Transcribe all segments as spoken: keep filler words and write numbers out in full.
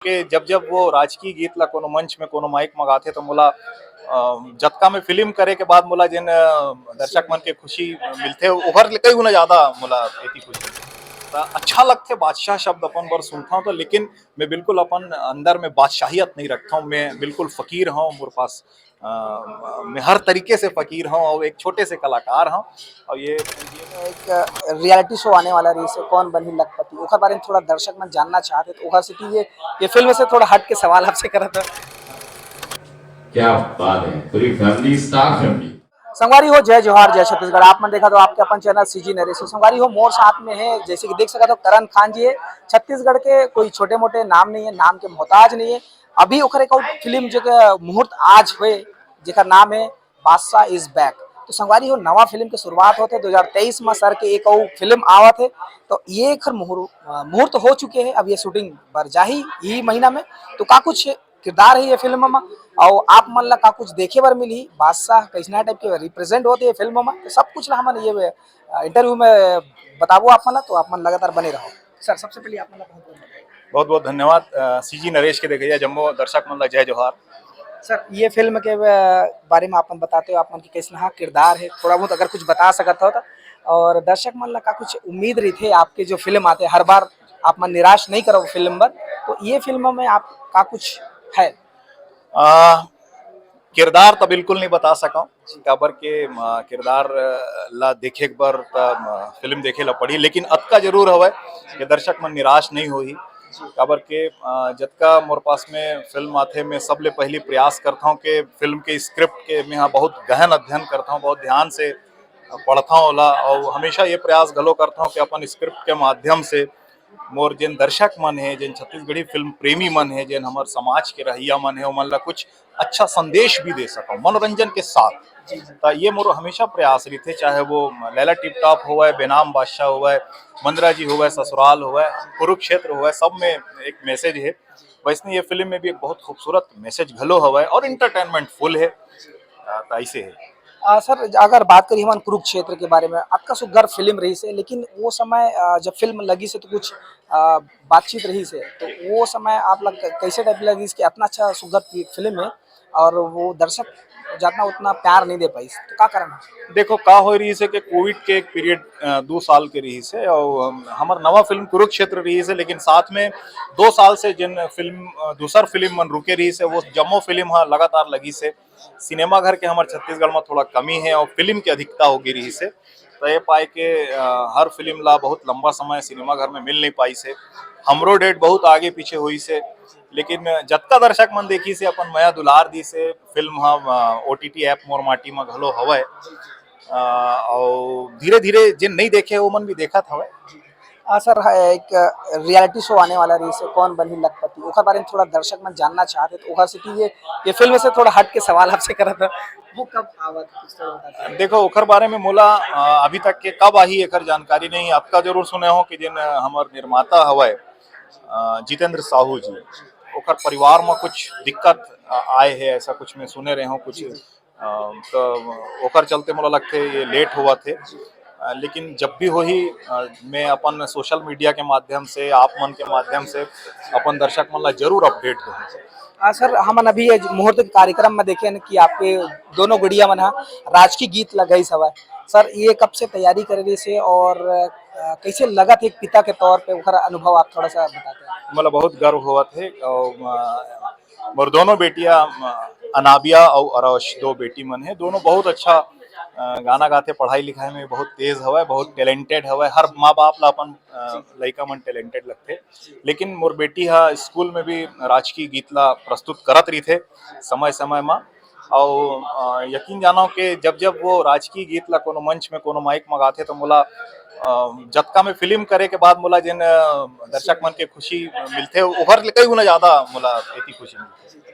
के जब जब वो राजकीय गीत ला कोनो मंच में कोनो माइक म गाथे, तो मोला अ, जतका में फिल्म करे के बाद मोला जेन अ, दर्शक मन के खुशी मिलथे, ओहर ले कई गुना ज्यादा मोला एती खुशी मिलथे। त अच्छा लगथे बादशाह शब्द अपन बर सुनथंव तो, लेकिन मैं बिल्कुल अपन अंदर में बादशाहियत नहीं रखथंव। मैं बिल्कुल फकीर हंव, मोर पास अ, मैं हर तरीके से फकीर हंव और एक छोटे से कलाकार हंव। और ये एक रियलिटी शो आने वाला रहिस हे, कौन बनही लखपति, ओकर बारे में थोड़ा दर्शक मन जानना चाहत हे, तो ओकर सेती ये, ये फिल्म से थोड़ा हट के सवाल आपसे करत हंव। क्या बात है, पूरी फैमिली, स्टार फैमिली। संगवारी हो, जय जोहार, जय छत्तीसगढ़। आप मन देखत हो आपके अपन चैनल सीजी नरेश। संगवारी हो, मोर साथ में है, जैसे कि देख सकत हो, करण खान जी है। छत्तीसगढ़ के कोई छोटे मोटे नाम नहीं है, नाम के मोहताज नहीं है। अभी ओकर एक और फिल्म जेकर मुहूर्त आज हुए, जेकर नाम है बादशाह इज बैक। तो संगवारी हो, नवा फिल्म के शुरुआत होत हे, दो हज़ार तेईस में सर के एक और फिल्म आवत हे। तो ये एकर मुहूर-, अ, मुहूर्त हो चुके हे, अब ये शूटिंग बर जाही यही महीना में। तो का कुछ किरदार हे ये फिल्म में, और आप मन ला का कुछ देखे बर मिलही, बादशाह कैसना टाइप के रिप्रेजेंट होत हे ये फिल्म में, तो सब कुछ ला हमन ये, अ, इंटरव्यू में बताबो आप मन ला, तो आप मन लगातार बने रहो। सर, सबसे पहले आप मन ला बहुत बहुत बधाई। बहुत बहुत धन्यवाद। अ, सीजी नरेश के देखइया जम्मो दर्शक मन ला जय जोहार। सर, ये फिल्म के, अ, बारे में आप मन बताते हो, आप मन के कैसना किरदार हे, थोड़ा बहुत अगर कुछ बता सकत हो तो, और दर्शक मन ला का कुछ उम्मीद रहिथे आपके जो फिल्म आथे, हर बार आप मन निराश नहीं करो फिल्म बर, तो ये फिल्म में आप का कुछ है? आ, किरदार तो बिल्कुल नहीं बता सकंव, काबर के, म, किरदार, अ, ला देखे के बर त, म, फिल्म देखे ला पड़ही, लेकिन अतका जरूर हवय कि दर्शक मन निराश नहीं होही, काबर के, अ, जतका मोर पास में फिल्म आथे, मैं सबले पहली प्रयास करथंव के फिल्म के स्क्रिप्ट के मैं हा बहुत गहन अध्ययन करथंव, बहुत ध्यान से पढ़थंव ओला, और हमेशा ये प्रयास घलो करथंव कि अपन स्क्रिप्ट के माध्यम से मोर जेन दर्शक मन हे, जेन छत्तीसगढ़ी फिल्म प्रेमी मन हे, जेन हमर समाज के रहइया मन हे, ओमन ला कुछ अच्छा संदेश भी दे सकंव मनोरंजन के साथ। त ये मोर हमेशा प्रयास रहिथे, चाहे वो लैला टिप टॉप होवय, बेनाम बादशाह होवय, मंदरा जी होवय, ससुराल होवय, कुरुक्षेत्र होवय, सब में एक मैसेज हे। वैसने ये फिल्म में भी एक बहुत खूबसूरत मैसेज घलो हवय और एंटरटेनमेंट फुल हे। अ, त ऐसे हे। अ, सर, अगर बात करी हमन कुरुक्षेत्र के बारे में, अतका सुग्घर फिल्म रहिस हे, लेकिन वो समय, अ, जब फिल्म लगिस हे तो कुछ, अ, बातचीत रहिस हे, तो वो समय आप लग कैसे टाइप लगिस कि अतना अच्छा सुग्घर फि-, फिल्म हे और वो दर्शक जातना उतना प्यार नहीं दे पाइस, तो का कारण हे? देखो, का होय रहिस हे कि कोविड के एक पीरियड, अ, दो साल के रहिस हे और हम, हमर नवा फिल्म कुरुक्षेत्र रहिस हे, लेकिन साथ में दो साल से जेन फिल्म, अ, दूसर फिल्म मन रुके रहिस हे, वो जम्मो फिल्म ह लगातार लगिस हे। सिनेमाघर के हमर छत्तीसगढ़ म थोड़ा कमी हे और फिल्म के अधिकता हो गे रहिस हे। त ये पाय के, अ, हर फिल्म ला बहुत लंबा समय सिनेमाघर में मिल नहीं पाइस हे। हमरो डेट बहुत आगे पीछे होइस हे, लेकिन जतका दर्शक मन देखिस हे, अपन मया दुलार दिस हे। फिल्म ह, अ, ओटीटी ऐप मोर माटी म घलो हवय। अ, अउ धीरे-धीरे जेन नइ देखे, ओमन भी देखत हवय। अ, सर, ह-, एक रियलिटी शो आने वाला रहिस हे, कौन बनही लखपति, ओकर बारे में थोड़ा दर्शक मन जानना चाहत हे, तो ओकर सेती ये, ये फिल्म से थोड़ा हट के सवाल आपसे करत हंव, वो कब आवत, कुछ थोड़ा बता दीजिए। देखो, ओकर बारे में मोला, अ, अभी तक के कब आही, एकर जानकारी नहीं। अतका जरूर सुने हंव कि जेन, अ, हमर निर्माता हवय, अ, जितेंद्र साहू जी, ओकर परिवार म कुछ दिक्कत, अ, आए हे, ऐसा कुछ मैं सुने रहे हंव, कुछ जी, जी। अ, त ओकर चलते मोला लगथे ये लेट होवत हे। अ, लेकिन जब भी होही, अ, मैं अपन सोशल मीडिया के माध्यम से, आप मन के माध्यम से अपन दर्शक मन ला जरूर अपडेट दूंगा। अ, सर, हमन अभी ये मुहूर्त के कार्यक्रम में देखे न कि आपके दोनों गुड़िया मन ह राजकीय गीत ला गाइस हवय। सर, ये कब से तैयारी करे रहिस हे और, अ, कैसे लगत हे एक पिता के तौर पे, ओकर अनुभव आप थोड़ा सा बताते हैं? मोला बहुत गर्व होवत हे और, अ, मोर दोनों बेटियां, अ, अनाबिया अउ अरश, दो बेटी मन हे, दोनों बहुत अच्छा, अ, गाना गाथे, पढ़ाई लिखाई में बहुत तेज हवय, बहुत टैलेंटेड हवय। हर माँ बाप ला अपन, अ, लइका मन टैलेंटेड लगथे, लेकिन मोर बेटी ह स्कूल में भी राजकीय गीत ला प्रस्तुत करत रहिथे समय समय म। अउ, अ, यकीन जानव के जब जब वो राजकीय गीत ला कोनो मंच में कोनो माइक म गाथे, तो मोला, अ, जतका में फिल्म करे के बाद मोला जेन, अ, दर्शक मन के खुशी मिलथे, ओहर ले कई गुना ज्यादा मोला एती खुशी मिलथे।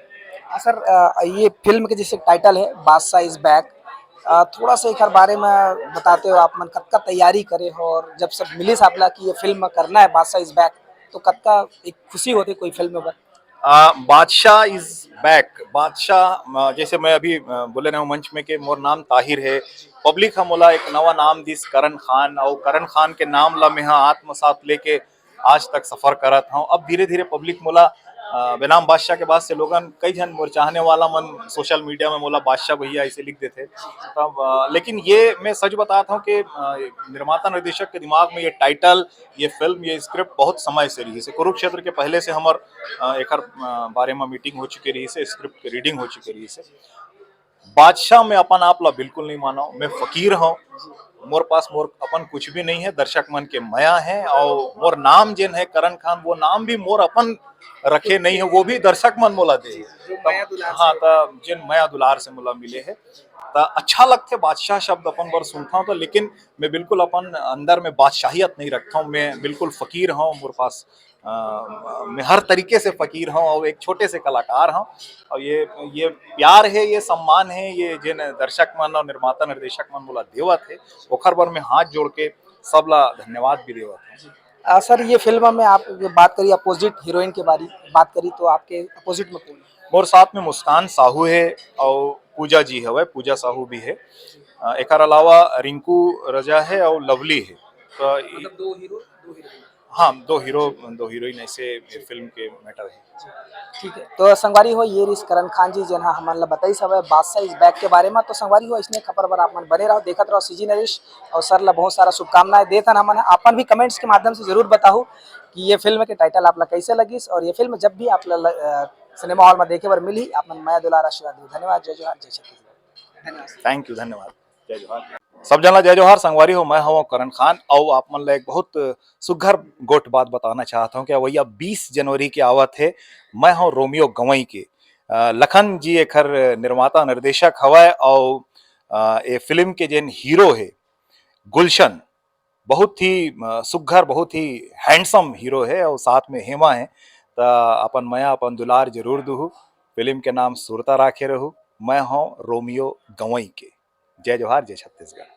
अ, सर, अ, ये फिल्म के जैसे टाइटल है बादशाह इज बैक, अ, थोड़ा सा एकर बारे में बताते हो, आप मन कतका तैयारी करे हो और जब सब मिलिस आप ला कि ये फिल्म करना है बादशाह इज बैक, तो कतका एक खुशी होथे कोई फिल्म बर? अ, बादशाह इज बैक। बादशाह, अ, जैसे मैं अभी, अ, बोले रहे हूँ मंच में कि मोर नाम ताहिर है, पब्लिक ह मोला एक नवा नाम दिस करण खान, और करण खान के नाम ला मैं ह आत्मसात लेके आज तक सफर करत हूँ। अब धीरे धीरे पब्लिक मोला अ, बेनाम बादशाह के बाद से लोगन, कई झन मोर चाहने वाला मन सोशल मीडिया में मोला बादशाह भैया ऐसे लिख देथे। तब, अ, लेकिन ये मैं सच बताता हूँ कि, अ, निर्माता निर्देशक के दिमाग में ये टाइटल, ये फिल्म, ये स्क्रिप्ट बहुत समय से रहिसे। कुरुक्षेत्र के पहले से हमर, अ, एकर, अ, बारे में मीटिंग हो चुके रहिसे, स्क्रिप्ट के रीडिंग हो चुके रहिसे। बादशाह, मैं अपन आप ला बिल्कुल नहीं मानव, मैं फकीर हूँ। मोर पास मोर अपन कुछ भी नहीं है, दर्शक मन के मया है। और मोर नाम जेन है करण खान, वो नाम भी मोर अपन रखे नहीं है, वो भी दर्शक मन मोला दे। जो मया दुलार हाँ, से। त जेन मया दुलार से मोला मिले है, त अच्छा लगथे बादशाह शब्द अपन बर सुनता हूँ तो, लेकिन मैं बिल्कुल अपन अंदर में बादशाहियत नहीं रखता हूँ। मैं बिल्कुल फकीर हूँ, मोर पास, अ, मैं हर तरीके से फकीर हूँ और एक छोटे से कलाकार हूँ। और ये ये प्यार है, ये सम्मान है, ये जेन दर्शक मन और निर्माता निर्देशक मन मोला देवत है, ओखर बर मैं हाथ जोड़ के सबला धन्यवाद भी देवत हूँ। आ, सर, ये फिल्म में आप ये बात करी अपोजिट हीरोइन के बारे, बात करी तो आपके अपोजिट में कौन है? मोर साथ में मुस्कान साहू है और पूजा जी हवय, पूजा साहू भी है। अ, एकर अलावा रिंकू रजा है और लवली है। तो इ- मतलब दो हीरो, दो हीरोइन। हाँ, दो हीरो, दो हीरोइन ऐसे ये फिल्म के मैटर है। ठीक है, तो संगवारी हो, ये रिस करण खान जी जेन हा हमन ला बताइस हवय बादशाह इज बैक के बारे में। तो संगवारी हो, इसने खबर बर आप मन बने रहो, देखत रहो सीजी नरेश, और सर ला बहुत सारा शुभकामनाएं देत हन हमन। अपन भी कमेंट्स के माध्यम से जरूर बताहू कि ये फिल्म के टाइटल आप ला कैसे लगिस, और ये फिल्म जब भी आप ला, अ, सिनेमा हॉल में देखे बर मिलही, आप मन मया दुलार आशीर्वाद देहू। धन्यवाद, जय जोहार, जय छत्तीसगढ़। धन्यवाद। थैंक यू, धन्यवाद। जय जोहार। सब जन ला जय जोहार। संगवारी हो, मैं हूँ करण खान और आप मन ला एक बहुत सुघर गोठ बात बताना चाहता हूँ कि भैया, बीस जनवरी के आवत है, मैं हूँ रोमियो गवई के। अ, लखन जी एखर निर्माता निर्देशक हवय और, अ, ये फिल्म के जेन हीरो है गुलशन, बहुत ही, अ, सुघर, बहुत ही हैंडसम हीरो है और साथ में हेमा है। त अपन मया, अपन दुलार जरूर दुहू। फिल्म के नाम सुरता राखे रहू। मैं हूँ रोमियो गवई के। जय जोहार, जय छत्तीसगढ़।